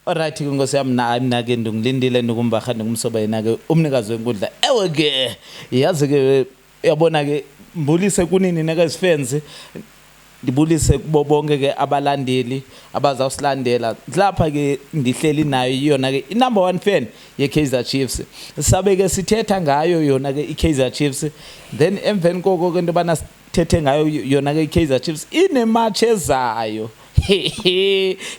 Alright ke, nkosi yam, na mna ke ndingulindile, ndikumbarha, ndingumsoba, yena ke umnikazi wenkundla. Ewe ke, yazi ke, uyabona ke, mbulise kunini neke-fans, ndibulise kubo bonke ke abalandeli abazawusilandela lapha ke. Ndihleli nayo yona ke i-number one fan ye-Kaizer Chiefs. Sabe ke sithetha ngayo yona ke i-Kaizer Chiefs, then emveni koko ke into yobana sithethe ngayo yona ke i-Kaizer Chiefs inematch ezayo,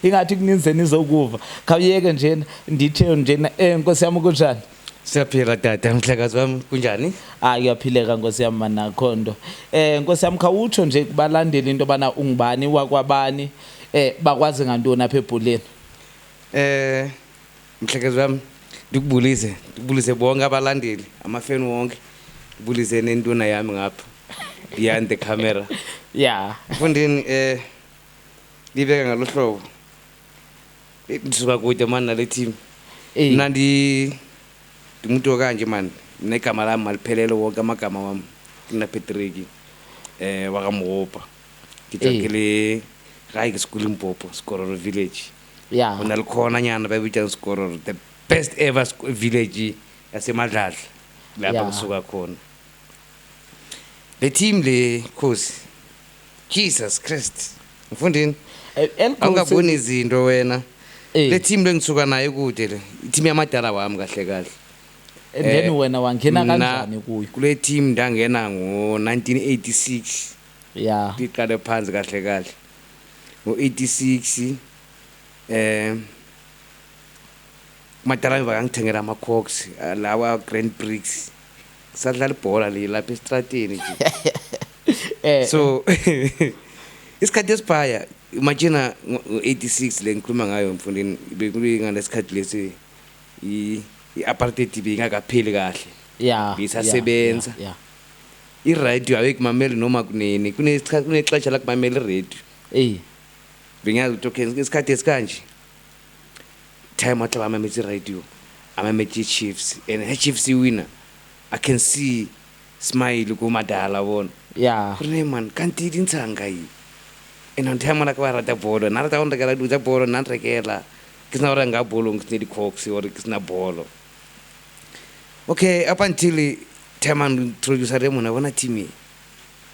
ingathi kuninzi nizokuva. Khawuyeke njena, ndithe njena, nkosi yami, kunjani? Siyaphila tata, mhlekazi wami, kunjani? Hayi, kuyaphileka nkosi yami, manakho nto. Nkosi yami, khawutsho nje kubalandeli into yobana ungubani, wakwabani, bakwazi ngantoni apha ebholeni? Mhlekazi wami, ndikubulise, ndikubulise bonke abalandeli, amafeni wonke. Ndibulise nentuna yami ngapha behind the camera. Mfundini, libeka ngalohlobo. Ndisuka kude mani nale team. Mina ndingumuntu kanje man. Negama lami maliphelele, wonke amagama wami. Ngina Patrick wakaMogopa. Ke tswa ke le gae ke sekolo Limpopo, Sekororo village. Go na le khona nyana ba bitsang Sekororo, the best ever village yaseMadladla lapha kusuka khona. Le team le, Khosi, Jesus Christ. Mfundini, awungaboni izinto wena. Le team le ngisuka nayo kude le. I-team yamadala wami kahle kahle. And then wena wangena Mna kanjani kuyo? Kule team ndangena ngo-1986. Iqale phansi kahle kahle. Ngo-86 madala bakangithengela ama-Cox lawa Grand Prix. Sadlala ibhola le lapha estrateni nje. So isikhathi esiphaya, imagine, ngo-86 le ngikhuluma ngayo mfundini, bekungalesikhathi lesi i-apartheid beyingakapheli kahle. Bisasebenza. I-radio ayikumameli noma kunini, kunesikhathi, kunexesha la kumamela i-radio. Bengiyazi ukuthi okay, isikhathi esikanje time athi bamametse i-radio, amametse i-Chiefs, and i-Chiefs iwina, I can see smile kumadala bona. Gore ne man kanti di ntshang kae, and on time la ka ba rata bolo, nna rata go nrekela dilo tsa bolo, nna nrekela ke sena gore nka bolong, ke sene di-Cox or ke sena bolo. Okay, up until time a introducer re mona bona team e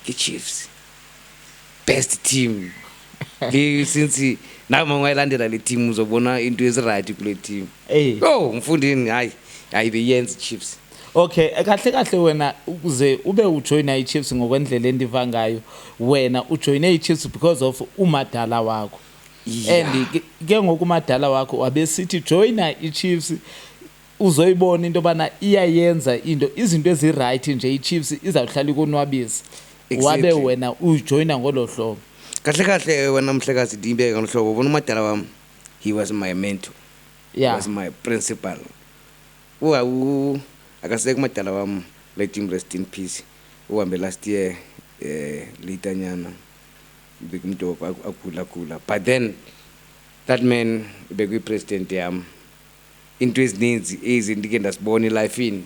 ke Chiefs, best team le since na mongwe ayilandela le team, uzobona into ezi-right kule team. Oh mfundini, hayi hayi, beyenza i-Chiefs. Okay, kahle kahle wena ukuze ube ujoyina i-Chiefs, ngokwendlela endiva ngayo, wena ujoyine i-Chiefs because of umadala wakho. And ke ngoku umadala wakho wabesithi joyina i-Chiefs, uzoyibona into yobana iyayenza into, izinto ezi-right nje, i-Chiefs izawuhlala ikonwabisa. Wabe wena uyijoyina ngolo hlobo. Kahle kahle wena mhlekazi, ndiyibeke ngalo hlobo, bona umadala wami, he was my mentor. He was my principal. Akasekho umadala wami, let him rest in peace. Uhambe last year latanyana, bekumuntu agula gula, but then that man bekuyi-president yami. Into ezininzi ezi ndike ndasibona elifini,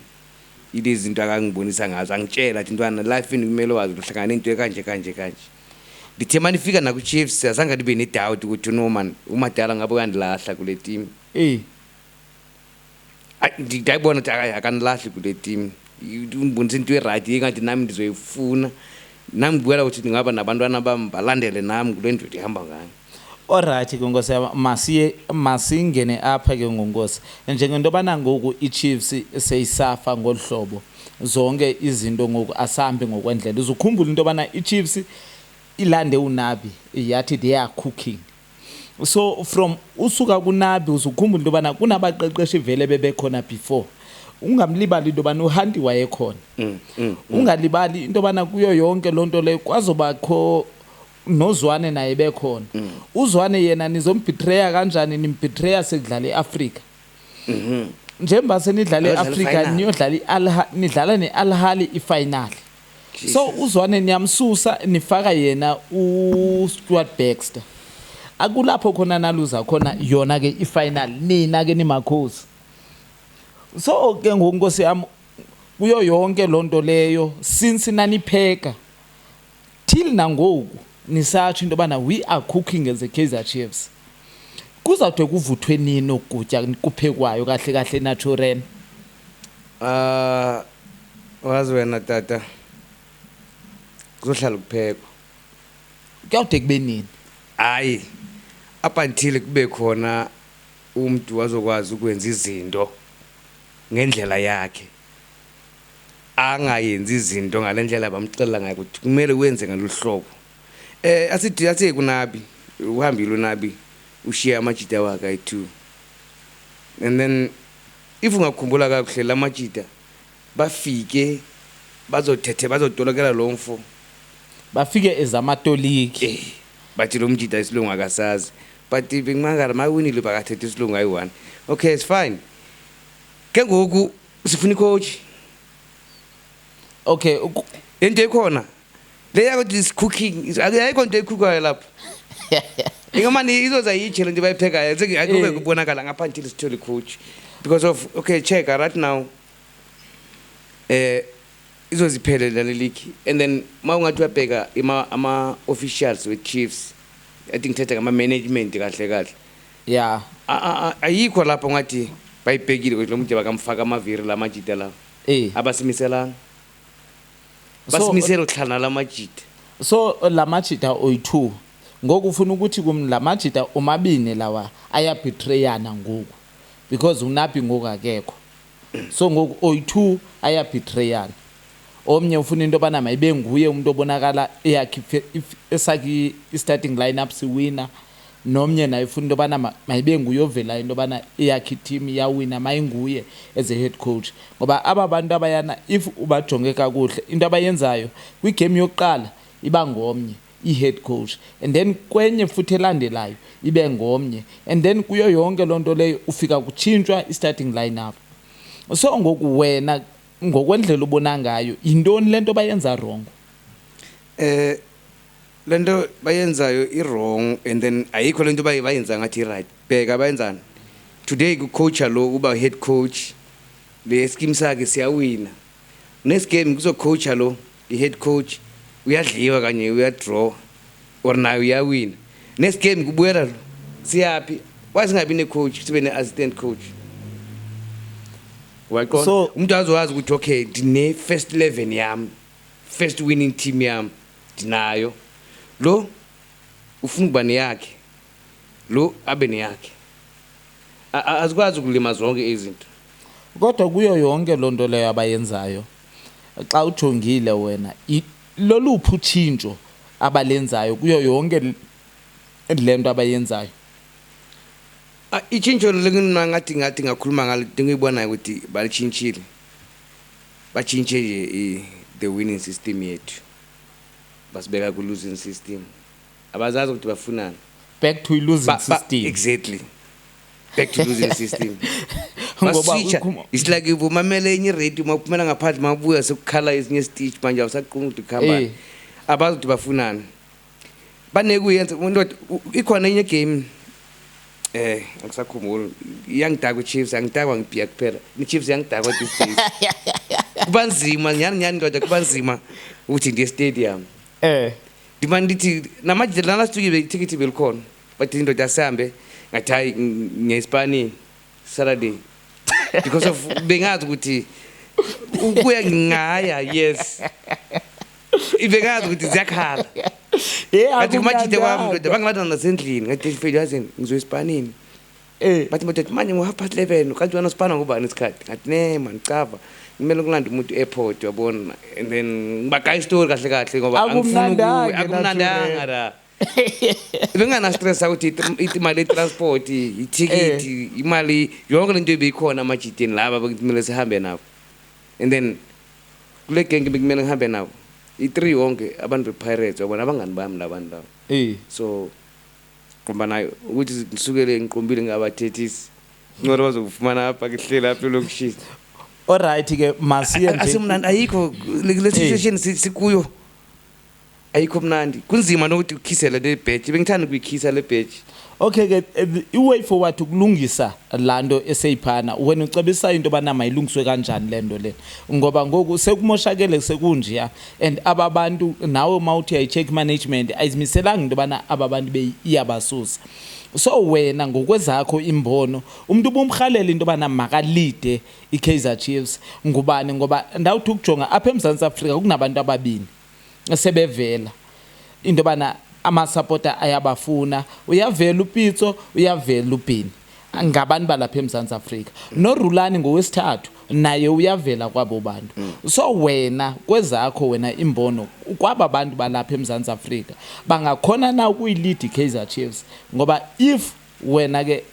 ilezi zinto akangibonisa ngazo, angitshela athi, "Ntwana, elifini kumele wazi uhlangana into ekanje kanje kanje." Ndithe manifika naku-Chiefs, azange ndibe ne-doubt ukuthi no man, umadala ngabe uyandilahla kule team. Ayi, ndayibona ukuthi hayi, akanilahli kule team. Undibonisa into e-right engathi nami ndizoyifuna, nami ngibukela ukuthi ndingaba nabantwana bami balandele nami kule ndlu ndihamba ngayo. Alright ke nkosi yam, masiye masingene apha ke ngonkosi. Njengento yobana ngoku i-Chiefs seyisafa ngolu hlobo, zonke izinto ngoku asahambi ngokwendlela. Uzukhumbula into yobana i-Chiefs ilande uNabi, yathi they are cooking. So from usuka kuNabi, uzukhumbula into yobana kunabaqeqeshi vele bebekhona before. Ungamlibali into yobana uHanti wayekhona. Ungalibali into yobana kuyo yonke loo nto leyo kwazobakho noZwane naye bekhona. UZwane yena nizombetreya kanjani? Nimbetreya sekudlala eAfrika. Njengoba senidlala Ayodlala eAfrika, i-final. niyodlala i-Al, nidlala ne-Al Ahly i-final. So uZwane niyamsusa, nifaka yena uStuart Baxter. Akulapho khona naluza khona yona ke i-final, nina ke nimakhosi. So ke ngoku nkosi yami, kuyo yonke loo nto leyo, since nanipheka till nangoku nisatsho into yobana we are cooking as a Kaizer Chiefs. Kuzawude kuvuthwe nini okutya kuphekwayo kahle kahle Naturena? Ah, wazi wena tata, kuzohlala kuphekwa. Kuyawude kube nini? Hayi, up until kube khona umuntu wazokwazi ukwenza izinto ngendlela yakhe, angayenzi izinto ngalendlela bamxelela ngayo ukuthi kumele wenze ngalolu hlobo. Asithi athi kuNabi, uhambile uNabi, ushiya amajita wakhe ayi-two, and then if ungakhumbula kakuhle, la majita bafike bazothethe, bazotolokela lo mfo. Bafike ezamatoliki. Bathi lo mjita isilungu akasazi, but bengimangala mawinile bakathetha isilungu ayi-one. Okay, it's fine. Ke ngoku sifuna icoach. Okay. Into ikhona le yakuthi is cooking, ayikho into ekhukwayo lapho, ingamane izoza yitshe le nto bayiphekayo. Akube kubonakala ngapha until sithole coach, because of, okay, check right now, izoziphelela le league, and then ma ungathi uyabheka ama-officials we-Chiefs, I think ngithetha ngama-management kahle kahle, ayikho lapho ngathi bayibhekile ukuthi lo muntu bakamfaka amaviri la majita lawo. Abasimiselanga, basimisele ukuhlala nala majita. So la majita oyi-two ngoku, ufuna ukuthi kum la majita omabini lawa ayabetrayana ngoku, because uNabi ngoku akekho, so ngoku oyi-two ayabetrayana. Omnye ufuna into yobana mayibe nguye umuntu obonakala eyakhe esakhe i-starting lineup siwina, nomnye naye ufuna into yobana mayibe nguye ovelayo into yobana eyakhe iteam iyawina mayinguye as a head coach. Ngoba aba bantu abayana, if ubajonge kakuhle, into abayenzayo kwigame yokuqala iba ngomnye i-head coach, and then kwenye futhi elandelayo ibe ngomnye, and then kuyo yonke loo nto leyo ufika kutshintshwa i-starting lineup. So ngoku wena, ngokwendlela ubona ngayo, yintoni le nto bayenza wrong? Lento bayenzayo i-wrong, and then ayikho lento bayenza ngathi i-right. Bheka bayenzani today, kucoacha lo uba head coach, le scheme sakhe siyawina. Next game kuzocoacha lo i-head coach, uyadliwa kanye uyadraw or naye uyawina. Next game kubuyela lo. Siyaphi? Why singabi ne-coach, sibe ne-assistant coach? Waqonda? Umuntu azowazi ukuthi okay, ndine-first 11 yami, first winning team yami ndinayo. Lo ufuna ukuba neyakhe, lo abe neyakhe. Azikwazi ukulima zonke izinto. Kodwa kuyo yonke loo nto leyo abayenzayo, xa ujongile wena, loluphi utshintsho abalenzayo kuyo yonke le nto abayenzayo? Ah, itshintsho lengina ngathi ngakhuluma ngalo, into engiyibonayo ukuthi balitshintshile, batshintshe nje the winning system yethu, basibeka ku-losing system. Abazazi ukuthi bafunani. Back to losing system. Exactly, back to losing system. Ngoba Baswitcha. It's like umamele enye iradio, makuphumela ngaphandle, makubuya sekukhala esinye stitch, manje awusaqonda ukuthi kuhamba. Abazi ukuthi bafunani, banekuyenza ndoda. Ikhona enye game, angisakhumbuli, iyangidakwa i-Chiefs, angidakwa ngibhiya kuphela, i-Chiefs iyangidakwa these days. Kuba nzima nyhani nyhani ndoda, kuba nzima ukuthi ndiye stadium. Ndimane ndithi namanje, last week ithikithi belikhona, bathi indoda asihambe, ngathi hayi, ngiya espanini Saturday, because of bengazi ukuthi ukuya ngingaya, yes, bengazi ukuthi ziyakhala. Ngathi kumajite wami, ndoda, bangilanda nasendlini, ngathi feli, yazini, ngizoya espanini. Bathi madoda, manje ngo-11:30, kanti wena usipana ngobani isikhathi? Ngathi ne man, cava kumele ukulanda umuntu e-airport, uyabona, and then ngibagaya isitori kahle kahle ngoba angifuni Akumnandanga. Akumnandanga la, bengana-stress ukuthi imali ye-transport, ithikithi, imali yonke lento ebeyikhona amajiteni laba bekumele sihambe nabo, and then kule genge bekumele ngihambe nabo i-three yonke, abantu be-Pirates, uyabona, abangani bami labantu laba. So qomba nayo ukuthi ngisukele ngiqumbile, ngingabathethisi, ngcono bazokufumana apha kuhlela apha elokishini. Alright ke, masiye nje. Asimnandi, ayikho le situation sikuyo, ayikho mnandi, kunzima nokuthi ukhisele le badge, bengithanda ukuyikhisa le badge. Okay ke, i-way forward ukulungisa laa nto eseyiphana, wena ucebisa into yobana mayilungiswe kanjani le nto le? Ngoba ngoku sekumoshakele, sekunjeya, and aba bantu nawe uma uthi uyayi-check management ayizimiselanga into yobana aba bantu iyabasusa. So wena ngokwezakho imbono, umuntu ubumrhalela into yobana makalide iKaizer Chiefs ngubani? Ngoba ndawuthi ukujonga apha eMzantsi Afrika kunabantu ababini sebevela into yobana amasapota ayabafuna. Uyavela uPitso, uyavela uBenny, ngabantu balapha eMzantsi Afrika. NoRulani ngowesithathu, naye uyavela kwabo bantu. So wena kwezakho wena imbono, kwaba bantu balapha eMzantsi Afrika bangakhona na ukuyilida iKaizer Chiefs? Ngoba if wena ke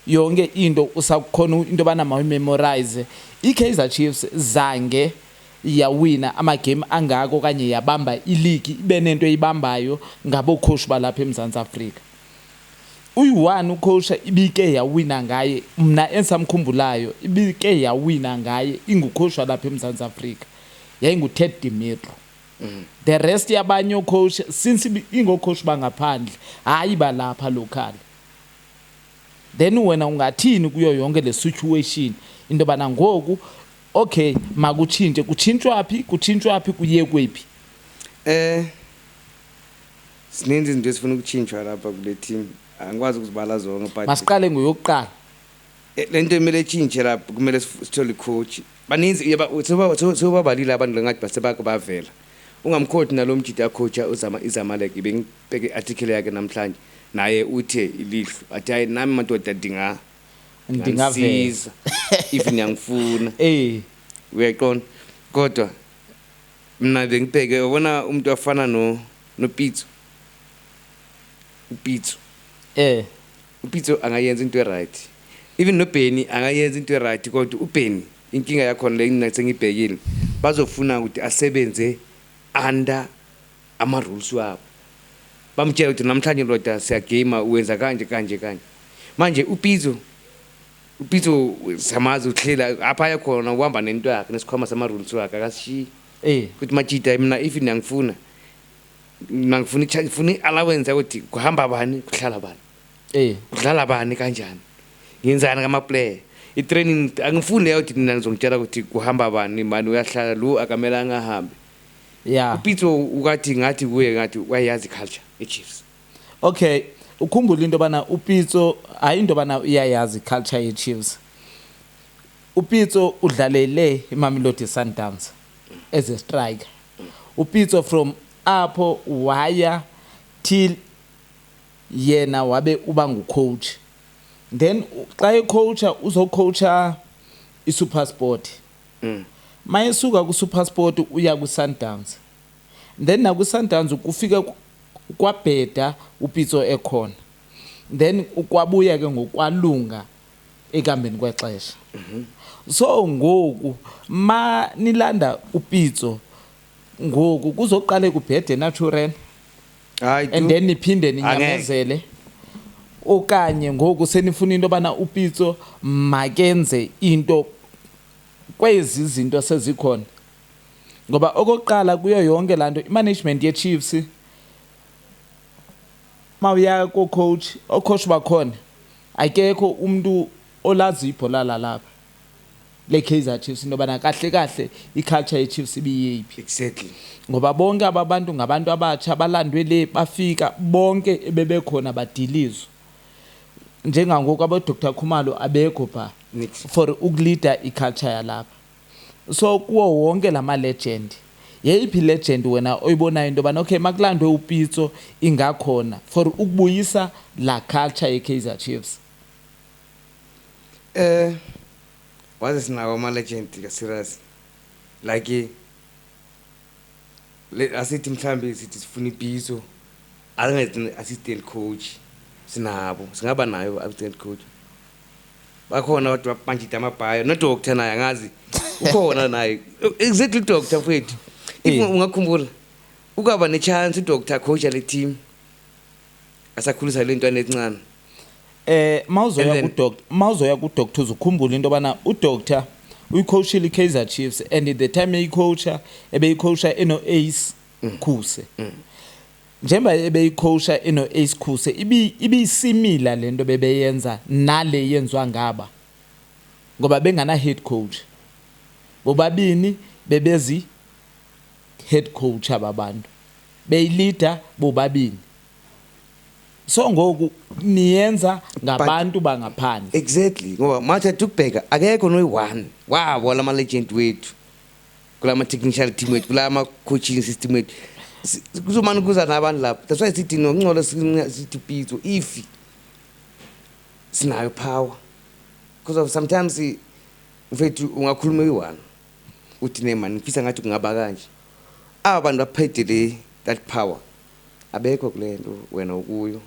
yonke into usakhona into yobana mawuyimemorize, iKaizer Chiefs zange yawina amagame angako okanye yabamba iligi ibe nento eyibambayo ngaboocoach balapha eMzantsi Afrika. Uyi-one ucoach ibike yawina ngaye, mna endisamkhumbulayo ibike yawina ngaye ingucoach walapha eMzantsi Afrika, yayinguTed Dumitru. The rest yabanye oocoach since ingoocoach bangaphandle, hayi balapha local. Then wena ungathini kuyo yonke le situation into yobana ngoku okay makutshintshe, kutshintshwa phi, kutshintshwa phi, kuye kwephi? Sininzi izinto esifuna ukutshintshwa lapha kule team, angikwazi ukuzibala zonke, but Masiqale ngoyokuqala. Le nto emele itshintshe lapha, kumele sithole icoach. Baninzi, sebabalile abantu ngathi basebake bavela. Ungamkhothi nalo mjidi acoacha uzama iZamalek, bengibheke i-article yakhe namhlanje, naye uthe ilihlo athi hayi nami madoda ndingavela. Ndingasiza if niyangifuna. Uyaqonda, kodwa mina bengibheke ubona umuntu afana no noPitso, uPitso. uPitso angayenza into right, even noBenny angayenza into right, kodwa uBenny inkinga yakhona le ngina sengibhekile, bazofuna ukuthi asebenze under ama rules wabo, bamtshela ukuthi namhlanje ndoda siyagame, wenza kanje kanje kanje. Manje uPitso samazi uhlela apha ayakhona, uhamba nento yakhe nesikhwama sama rules wakhe, akasishiyi. Ukuthi majida, mina if niyangifuna, mina ngifuna ngifuna i-allowance yokuthi kuhamba bani, kuhlala bani, kudlala bani, kanjani, ngenzani ngama-player, i-training. Angifuni leyo ukuthi nina nizongitshela ukuthi kuhamba bani, mani uyahlala, lo akamelanga ahambe. UPitso ukathi ngathi kuye ngathi wayazi culture i-Chiefs. Okay, ukhumbule into yobana uPitso, hayi into yobana uyayazi culture ye-Chiefs, uPitso udlalele iMamelodi Sundowns as a striker. UPitso from apho waya till yena wabe uba ngucoach, then xa ecoacha uzocoacha iSuperSport. Mayesuka ku-SuperSport uya ku-Sundowns, then naku-Sundowns kufika kwabheda uPitso ekhona, then kwabuya ke ngokwalunga ekuhambeni kwexesha. So ngoku ma nilanda uPitso ngoku kuzoqale kubhede natural Hayi. And then niphinde ninyamezele, okanye ngoku senifuna into yobana uPitso makenze into kwezi zinto sezikhona? Ngoba okokuqala kuyo yonke laa nto, i-management ye-Chiefs, mawuya ko-coach, oocoach bakhona akekho umntu olazi ibhola lalapha le-Kaizer Chiefs, into yobana kahle kahle i-culture ye-Chiefs ibiyeyiphi. Ngoba bonke aba bantu ngabantu abatsha balandwe le, bafika bonke ebebekhona badilizwa. Njengangoku abo-Dr Khumalo abekho phaa Nix. for ukulida i-culture yalapha. So kuwo wonke lama legend, yeyiphi legend wena oyibonayo into yobana okay makulandwe uPitso ingakhona for ukubuyisa la culture ye-Kaizer Chiefs? Waze sinawo ama legend ka serious, like le asithi mhlambi sithi sifuna iPitso angathi assistant coach, sinabo, singaba nayo assistant coach, bakhona kodwa manje amabhayo no doctor naye angazi ukhona naye, exactly, doctor mfethu, if ungakhumbula ukaba ne chance udoctor coach le team asakhulisa le ntwana encane. Mawuzoya And then- ku doctor, mawuzoya ku doctor, uzukhumbula into yobana udoctor uyicoachile iKaizer Chiefs, and the time eyicoacha ebeyicoacha eno Ace Khuse. Njengoba ebeyicoacha eno Ace Khuse, ibisimila lento bebeyenza nale yenziwa ngaba, ngoba bengana head coach, bobabini bebezi head coach ababantu beyilida bobabini. So ngoku niyenza ngabantu bangaphandle. Exactly, ngoba mathatha ukubheka akekho noyi-one wabo lama legend wethu kulama technical team wethu, kulama coaching system wethu. Kuzomane kuza nabantu lapho. That's why sithi nokungcola, sithi Pitso if sinayo power, because of sometimes, mfethu, ungakhuluma uyi-one uthi, "Ne man, ngifisa ngathi kungaba kanje." Aba bantu baphethe le that power abekho kule nto wena ukuyo.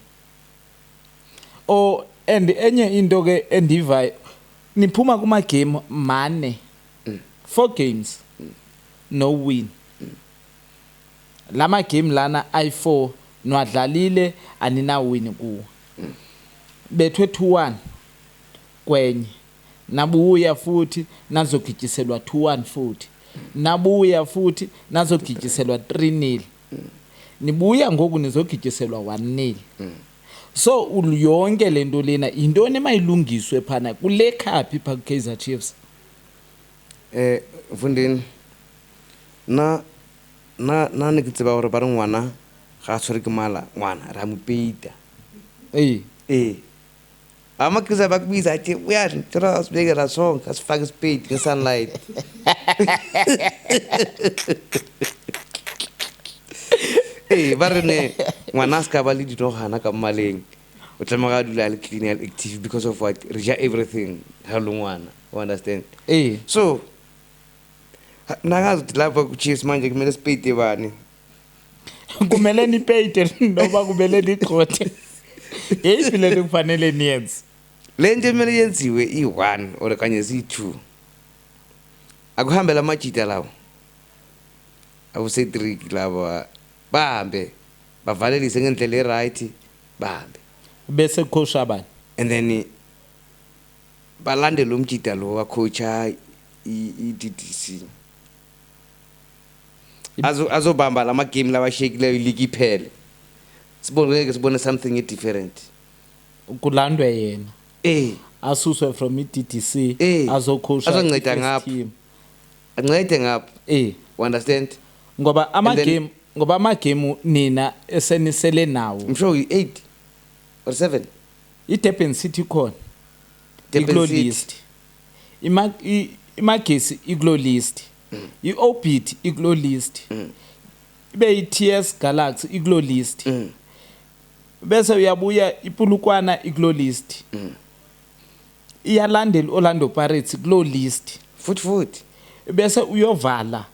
Oh, and enye into ke endivayo, niphuma kuma game mane, four games no win. Lama game lana i4 nwadlalile, anina win kuwo. Bethwe 2-1 kwenye, nabuya futhi nazogijiselwa 2-1, futhi nabuya futhi nazogijiselwa 3-0, nibuya ngoku nizogijiselwa 1-0. So yonke lento lena, yintoni emayilungiswe phana kule khaphi pha ku-Kaizer Chiefs? Mfundini, na ne ke tseba gore ba re ngwana ga a tshwere ke mala, ngwana re a mo peita. Ee, amaKristu bakubiza athi uyani thola sibekela sonke, asifake isipeyiti nge-sunlight. Ee, ba re ne ngwana a se ka ba le dinogana ka mmaleng, o tlamega a dula a le clean, a le active, because of what? Re ja everything ga le ngwana, o understand? Ee. So nangazi ukuthi lapha ku-Chiefs manje kumele sipeyite bani. Kumele nipeyite noma kumele nigxothe? Yeyiphi le nto kufanele niyenze? Le nto emele yenziwe iyi-one or kanye ziyi-two, akuhambe la majita lawo abo-Cedric laba, bahambe bavalelise ngendlela e-right, bahambe. Bese coach abani? And then balandele umjida lo wacoacha i-DDC, azobamba lama game lawashekileyo, iligi iphele, sibone, ngeke sibone something different. Kulandwe yena? Eh. Asuswe from i-DDC? Eh. Azocoacha Azonceda i-first ngapha. team. Ancede ngapha. You understand? Ngoba And then- ama-game, ngoba amagame nina esenisele nawo, I'm sure i-8 or 7. i-Durban City khona Durban ikulo City. list, iMagesi ikulo list, i-Orbit ikulo list, ibe i-TS Galaxy ikulo list, bese uyabuya iPolokwane ikulo list, iyalandela i-Orlando Pirates kulo list. Futhi futhi. Bese uyovala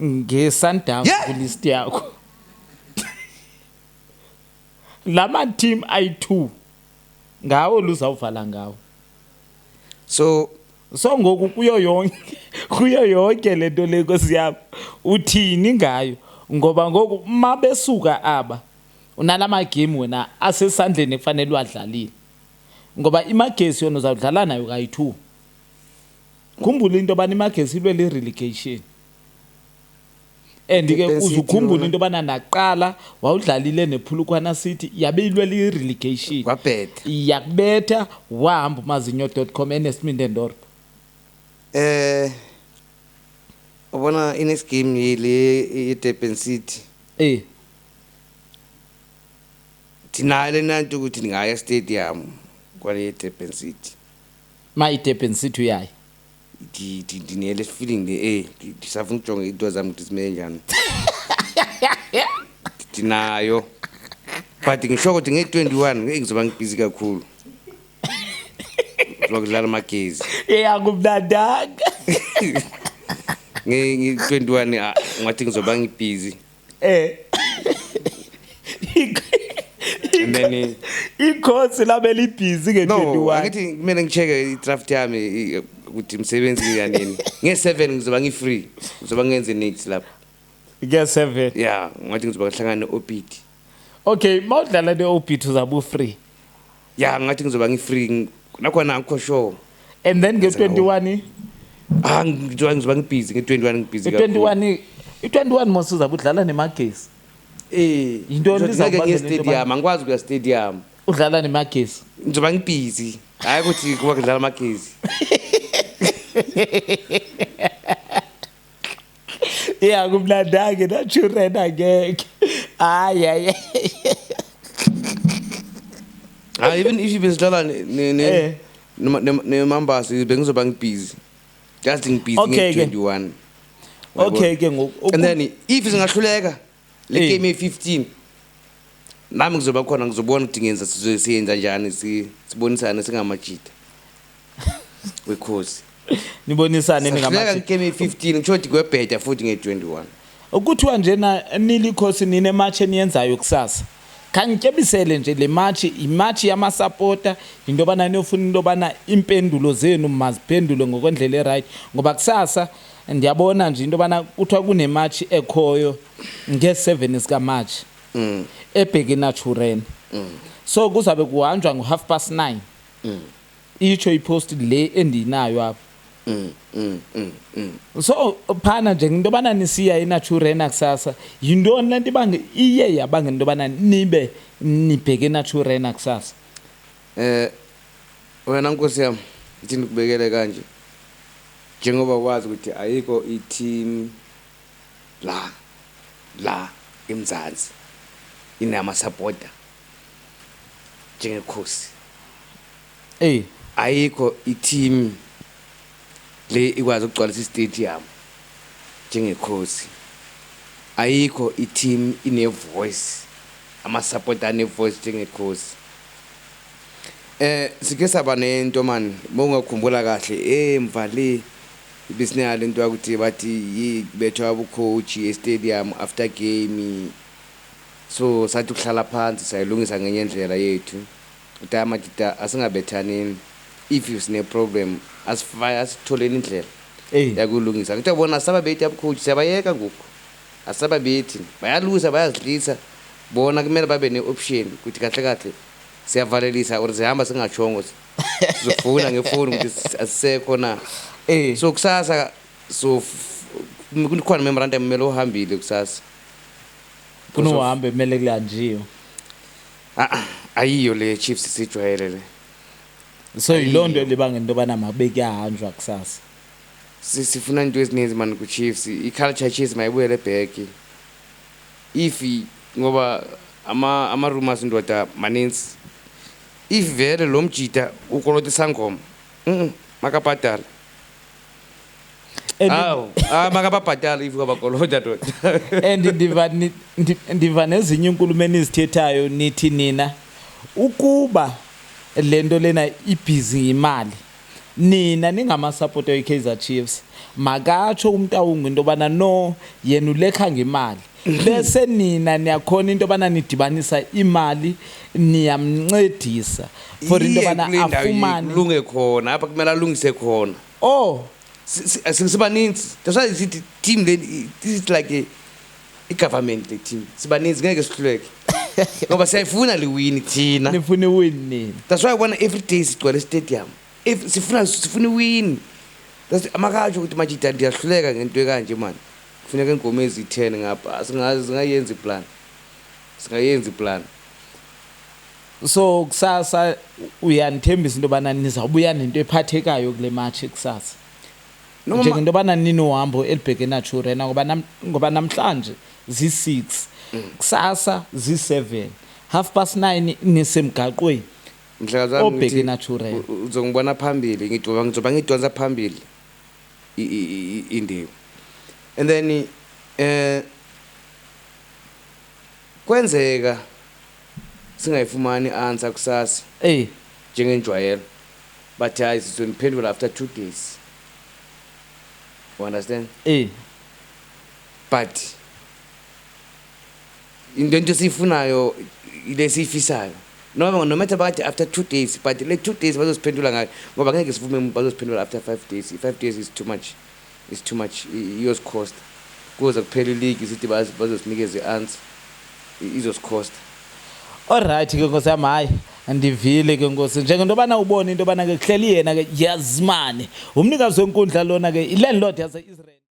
nge-Sundowns kulist yakho. Lama team ayi-2 ngawo luzawuvala ngawo. So So ngoku kuyo yonke lento le, nkosi yami, uthini ngayo? Ngoba ngoku mabesuka aba, unalama game wena asesandleni kufanele uwadlalile, ngoba iMagesi yona uzawudlala nayo kayi-2. Khumbula into yobana iMagesi ilwele i-relegation, and ke Durban City uzukhumbula yona. into yobana naqala wawudlalile nePolokwane City, yabe ilwele i-relegation. Kwabhetha. Yakubetha, wahamba umazinyo.com Ernest Middendorp. Ubona i-next game yile ye-Durban City. Thina le nanto ukuthi ngaya stadium kwale ye-Durban City. Ma i-Durban City uyayi? Ndinele feeling le, ndisafuna ukujonga into zami ukuthi zime njani. Ndinayo, but ngisho ukuthi nge-21 ngeke, ngizoba ngibhizi kakhulu, ngizoba kudlala amagezi. Eyakumnandanga. Nge-21, ah, ngathi ngizoba ngibhizi. And then Ikhosi labe libhizi no, nge-21. angithi kumele ngi-check-e i-draft yami, ukuthi imisebenzi yanini. Nge-7 ngizoba ngi-free, ngizoba ngenze niks lapho. Nge-7? Ya, ngathi ngizoba ngihlangana ne-Orbit. Okay, ma udlala ne-Orbit uzabe u-free? Ya, ngathi ngizoba ngi-free, nakhona angikho sure. And then nge-21? Ah, ngizoba ngibhizi nge-21, ngibhizi. I-21, i-21 mos uzabe udlala neMagesi. Yintoni Ngeke izawubangela ngiye into yobana- stadium, angikwazi ukuya stadium. Udlala neMagesi. Ngizoba ngibhizi, hhayi ukuthi kuba kudlala amagezi. Ya, kumnandanga naturena, ngeke, hayi hayi. Hayi, even if besidlala nemambasi, bengizoba ngibhizi, just ngibhizi Okay ke. nge-21. Okay ke ngoku. And then if singahluleka le Eh. game ye-15, nami ngizoba khona, ngizobona ukuthi ngenza siyenza njani, sibonisane singamajita wekhosi. Nibonisane. Sahluleka Ningamathi ngegame ye-15, ngisho ukuthi kuyobheda futhi nge-21. Kuthiwa njena nilikhosi nine-march eniyenzayo kusasa. Khangityebisele nje le march, imarch yamasapota, into yobana niyofuna into yobana iimpendulo zenu maziphendulwe ngokwendlela erayithi, ngoba kusasa ndiyabona nje into yobana kuthiwa kunemarch ekhoyo ngee-7 zikaMatshi ebheke eNaturena. So kuzawube kuhanjwa ngo-9:30, itsho ipost le endinayo apha. So phana nje into yobana nisiya eNaturena kusasa, yintoni le nto ibange iye yabangela into yobana nibe nibheke eNaturena kusasa? Wena nkosi yami, ithi ndikubekele kanje, njengoba wazi ukuthi ayikho i-team la eMzansi inama-supporter njengekhosi. Ayikho i-team le ikwazi ukugcwalisa i-stadium njengekhosi. Ayikho i-team ine-voice, ama-supporter ane-voice njengekhosi. Sike saba nento man, mawungakhumbula kahle, emva le ibisinalo into yakuthi bathi bethwa abucoach e-stadium after game. So sathi ukuhlala phansi, sayilungisa ngenye indlela yethu ukuthi amajita asingabethanini, if sine problem asifaya, asitholeni indlela yakulungisa. Ngithi bona asababethi abucoach, siyabayeka ngoku, asababethi, bayalusa, bayazidlisa bona. Kumele babe ne-option ukuthi kahle kahle siyavalelisa or sihamba singashongo, sizofuna ngefoni ukuthi asisekho na. So kusasa, so kukhona memorandum kumele uhambile kusasa. Kunohambe kumele kulanjiwe. Ah, ah, ayiyo le Chiefs sijwayele le. So yiloo nto libangela into yobana mabe kuyahanjwa kusasa. Sifuna into ezininzi mani ku-Chiefs. I-culture Chiefs mayibuyele back if ngoba ama-rumors ndoda maninzi. If vele lo mjida ukolota isangoma, makabhadala. Awu, ah, makababhadala if kwabakolota ndoda. And ndiva nezinye iinkulumo enizithethayo, nithi nina ukuba le nto lena ibhizi yimali, nina ningamasapota we-Kaizer Chiefs, makatsho umntawungu into yobana no, yena ulekha ngemali, bese nina niyakhona into yobana nidibanisa imali, niyamncedisa for into Iye yobana kule ndawo afumane kulunge khona apha, kumele alungise khona. Oh. Sibaninzi, that's why sithi team le, this is like i-government le team. Sibaninzi, ngeke sihluleke ngoba siyayifuna le win thina. Nifuna iwin nini. That's why ubona every day sigcwele stadium if sifuna iwin. That's amakatsho ukuthi majida ndiyahluleka ngento ekanje mani, kufuneka iinkomo eziyi-10 ngapha. Singayenza iplan, singayenza iplan. So kusasa uyandithembisa into yobana nizawubuya nento ephathekayo kule match kusasa? Noma njengento yobana ninohambo elibheke eNaturena, ngoba namhlanje zi-6, kusasa zi-7, 9:30 nisemgaqweni. Mhlekazi wami, Obheke ngithi, eNaturena. Uzongibona phambili, ngizoba ngidonsa phambili indewu, and then kwenzeka singayifumani i-answer kusasa njengenjwayelo, bathi hayi, sizoniphendula after 2 days, you understand? But into esiyifunayo, ile esiyifisayo, no matter bathi after 2 days, but le 2 days bazosiphendula ngayo, ngoba ngeke sivume bazosiphendula after 5 days. I-5 days is too much, is too much. Iyosicosta kuze kuphela iligi, sithi bazosinikeza i-answer, izosicosta. Alright ke nkosi yami, hayi, ndivile ke nkosi, njengento yobana ubone into yobana ke kuhleli yena ke yazimane umnikazi wenkundla lona ke ilandlord yase-Israel.